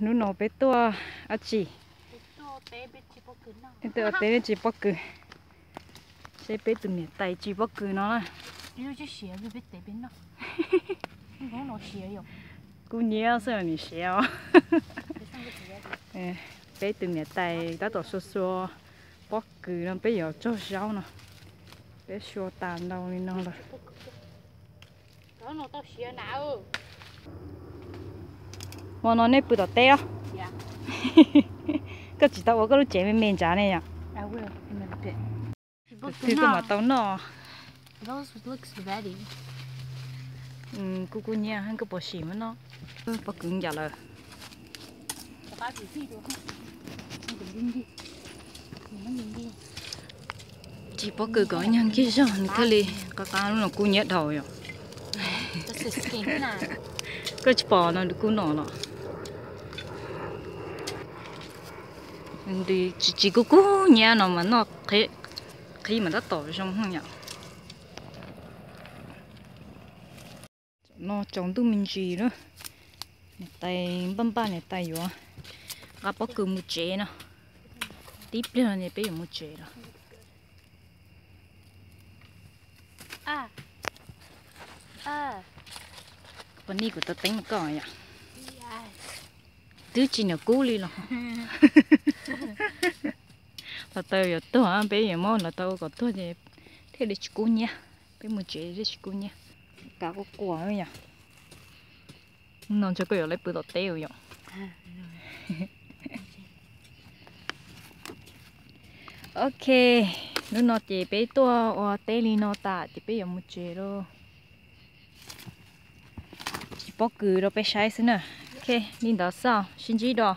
Hnub no peb tuaj dab tsi? Peb tuaj ua teb tsis pob kws. Seb peb tus niam tais tsis pob kws no na. Kub nyiab xwb nim siav os. Peb tus niam tais tab tom sua sua pob kws no peb yuav tsaug zaub no. Peb sua tas ntau li no lawm. Hmo no nej pw tom teb os? Koj tsis tau ua koj lub tsev me me ntsav ne yom? Tus twg koj mam tau noj? Kub kub nyiab, koj puas sim muab noj? Pob kws ncaws lawm. Tsis pob kws kom nyuag nkig zog nws thiaj li qab qab, lub no kub nyiab dhau yom. Koj tsis pom no nws kub no los. Tsis kub kub nyiab no mas noj qhib mas tab tom zoo yom. No tsaus ntuj me ntsis lawm, niam tais npaj npaj niam tais yuav nqa pob kws mus tsev no. Tib pliag no peb yuav mus tsev lawm. Poj niam, kuv tau teeb rau koj yom. Twb tsis niam kub li los. Los tau yuav tuag, peb yuav muab los tau ua kom tuag ces thiaj li tsis kub nyiab. Peb mus tsev thiaj tsis kub nyiab. Kav quaj quaj yom. No ntshe koj yuav lawv pw tom teb yom. Ok, hnub no ces peb tuaj ua teb li no tas ces peb yuav mus tsev lauj. Tsis pob kws rau peb saib xwb na. Ok, li ntawd xwb, sib ntsib dua.